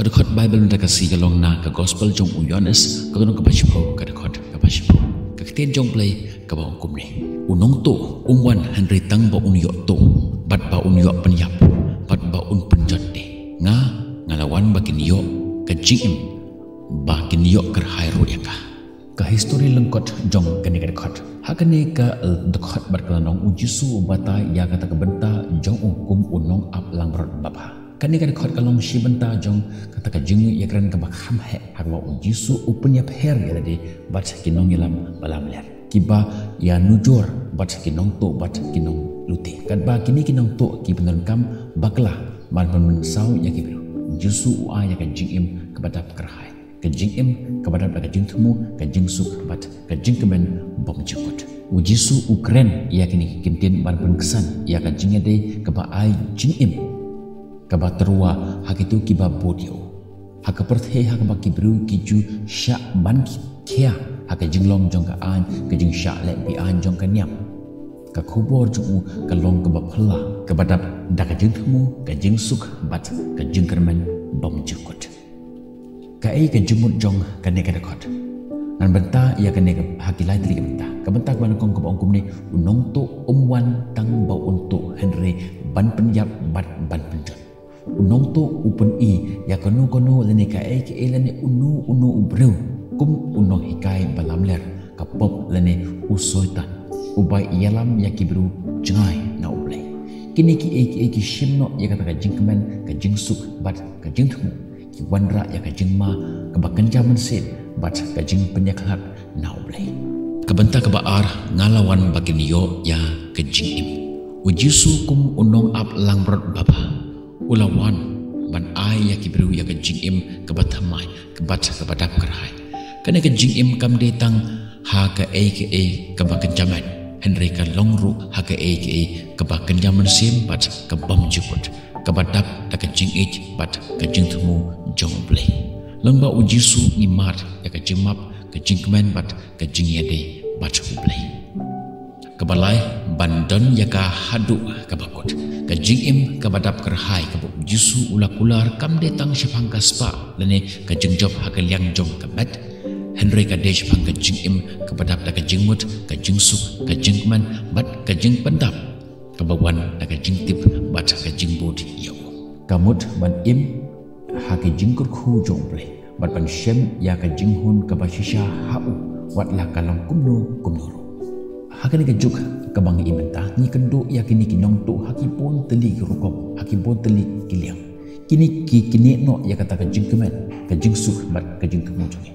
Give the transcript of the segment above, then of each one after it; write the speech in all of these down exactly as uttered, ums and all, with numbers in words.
Ka dkhot Baibl mynta ka sngi ka long na ka Gospel jong u Ïoannis, ka lynnong kaba shiphew, ka dkhot kaba shiphew. Ka ktien jong U Blei kaba ong kumne: U nongtuh um wan hynrei tang ba un ïoh tuh, bad ba un ïoh pynïap, bad ba un pynjot de. Nga, nga la wan ba kin ïoh ka jingim, ba kin ïoh kyrhai ruh ïa ka. Ka histori lyngkot jong kane ka dkhot. Ha kane ka dkhot bad ka lynnong, U Jisu u batai ïa kata ka bynta jong u kum u nongap langbrot babha. Kane ka dkhot ka long shi bynta jong kata ka jingïakren kaba kham heh, ha kaba U Jisu u pynïapher ïa lade bad ki nongïalam ba lamler, kiba ïanujor bad ki nongtuh bad ki nonglute. Katba kine ki nongtuh ki pyndonkam bakla ban pynmynsaw ïa ki briew, U Jisu u ai ïa ka jingim kaba dap kyrhai, ka jingim kaba dap da ka jingthmu, ka jingsuk bad ka jingkmen bymjukut. U Jisu u kren ïa kine ki kyntien ban pynksan ïa ka jingïadei kaba ai jingim, kaba tyrwa ha kito kiba bud ïa u. Ha ka pyrthei ha kaba ki briew ki ju shah ban khia ha ka jinglong jong ka aiñ, ka jingshah leh be-aiñ jong ka niam, ka khubor jong u ka long kaba phylla, kaba dap da ka jingthmu, ka jingsuk bad ka jingkyrmen bymjukut. Kaei ka jingmut jong kane ka dkhot? Ngan bynta ïa kane ka ha ki lai tylli ki bynta. Ka bynta kaba nyngkong kaba ong kumne: U nongtuh um wan tang ba un tuh, hynrei ban pynïap bad ban pynjot. U nongtuh u pyni ïa kano kano lane kaei kaei lane uno uno u briew kum u nonghikai ba lamler, ka pop lane u soitan, uba ïalam ïa ki briew jngai na U Blei. Kine kiei kiei ki shim noh ïa kata ka jingkmen, ka jingsuk bad ka jingthmu, ki wanrah ïa ka jingma kaba kynja mynsiem bad ka jingpynïakhlad na U Blei. Ka bynta kaba ar: Nga la wan ba kin ïoh ïa ka jingim. U Jisu kum u nongap langbrot babha, u la wan ban ai ïa ki briew ïa ka jingim kaba thymmai bad kaba dap kyrhai. Kane ka jingim kam dei tang ha kaei kaei kaba kynja met, hynrei ka long ruh ha kaei kaei kaba kynja mynsiem bad ka bymjukut, kaba dap da ka jingïeit bad ka jingthmu jong U Blei. Lyngba U Jisu ngi mad ïa ka jingmap, ka jingkmen bad ka jingïadei bad U Blei. Kaba lai: Ban don ïa ka haduh kaba kut. Ka jingim kaba dap kyrhai kaba U Jisu u la kular kam dei tang shaphang ka spah lane ka jingjop ha ka liang jong ka met, hynrei ka dei shaphang ka jingim kaba dap da ka jingmut, ka jingsuk, ka jingkmen bad ka jingpyndap, kaba wan da ka jingtip bad ka jingbud ïa u. Ka mut ban im ha ka jingkyrkhu jong U Blei bad ban shem ïa ka jinghun kaba shisha ha u, wat la ka long kumno kumno ruh. Ha kane ka juk kaba ngi im mynta, ngi kynduh ïa kine ki nongtuh ha ki bun tylli ki rukom, ha ki bun tylli ki liang. Kine ki knieh noh ïa kata ka jingkmen, ka jingsuk bad ka jingthmu jong ngi.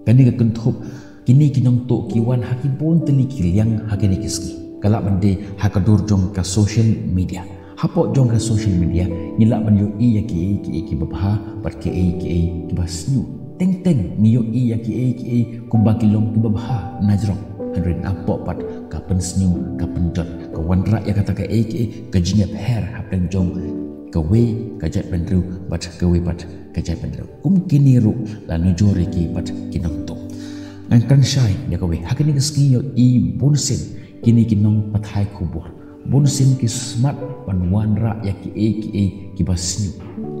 Kane ka kynthup kine ki nongtuh ki wan ha ki bun tylli ki liang ha kine ki sngi. Ka lah ban dei ha ka dur jong ka social media. Hapoh jong ka social media ngi lah ban ïohi ïa kiei kiei kiba bha bad kiei kiei kiba sniew. Teng teng ngi ïohi ïa kiei kiei kumba ki long kiba bha na jrong, hynrei napoh pat ka pynsniew, ka pynjot, ka wanrah ïa kata kaei kaei ka jingïapher hapdeng jong kawei ka jaitbynriew bad kawei pat ka jaitbynriew. Kum kine ruh la nujor ïa ki bad ki nongtuh. Ngan kren shai ïa kawei. Ha kine ki sngi ïohi bunsien kine ki nongpathai khubor, bunsien ki smat ban wanrah ïa kiei kiei kiba sniew.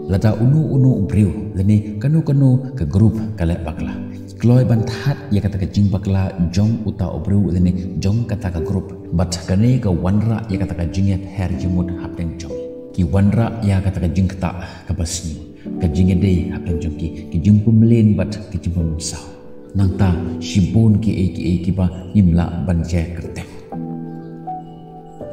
Lada uno uno u briew lane kano kano ka group ka leh bakla, ki kloi ban thad ïa kata ka jingbakla jong uta u briew lane jong kata ka group. Bad kane ka wanrah ïa kata ka jingïapher jingmut hapdeng jong ki. Ki wanrah ïa kata ka jingktah kaba sniew, ka jingïadei hapdeng jong ki, ki jingpynmlien bad ki jingpynmynsaw. Nangta shibun kiei kiei kiba ngim lah ban jia kyrteng.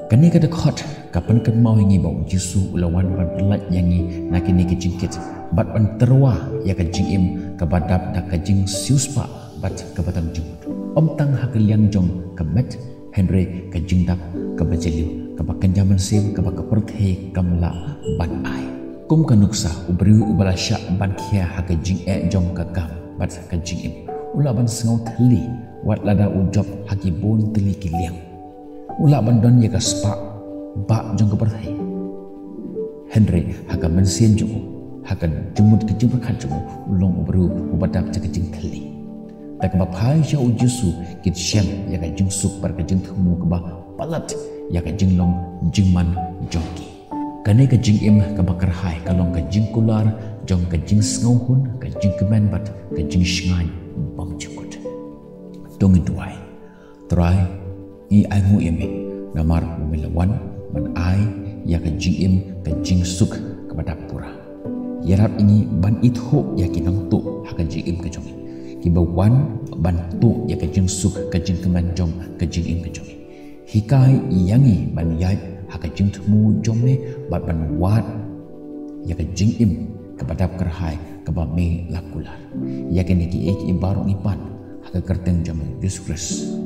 Kane ka dkhot ka pynkynmaw ïa ngi ba U Jisu u la wan ban pyllait ïa ngi na kine ki jingkit bad ban tyrwa ïa ka jingim kaba dap da ka jingsiewspah bad kaba tam jingmut. Ym tang ha ka liang jong ka met, hynrei ka jingdap kaba jylliew, kaba kynja mynsiem, kaba ka pyrthei kam lah ban ai. Kum ka nuksa, u briew uba la shah ban khia ha ka jingeh jong ka kam bad ka jingim, u lah ban sngew thylli wat lada u jop ha ki bun tylli ki liang. U lah ban don ïa ka spah bah jong ka pyrthei, hynrei ha ka mynsiem jong u, ha ka jingmut ka jingpyrkhat jong u, u long u briew uba dap da ka jingthylli. Da kaba phai sha U Jisu, ki shem ïa ka jingsuk bad ka jingthmu kaba palat ïa ka jinglong jingman jong ki. Kane ka jingim kaba kyrhai ka long ka jingkular jong ka jingsngewhun, ka jingkmen bad ka jingshngaiñ bymjukut. To ngin duwai. Trai, ngi ainguh ïa me namar ba me la wan ban ai ïa ka jingim, ka jingsuk kaba dap pura. Ïarap ïa ngi ban ithuh ïa ki nongtuh ha ka jingim ka jong ngi, kiba wan ban tuh ïa ka jingsuk, ka jingkmen jong ka jingim ka jong ngi. Hikai ïa ngi ban ïaid ha ka jingthmu jong me bad ban wad ïa ka jingim kaba dap kyrhai kaba me la kular. Ïa kine kiei kiei baroh ngi pan ha ka kyrteng jong me Jisu Khrist.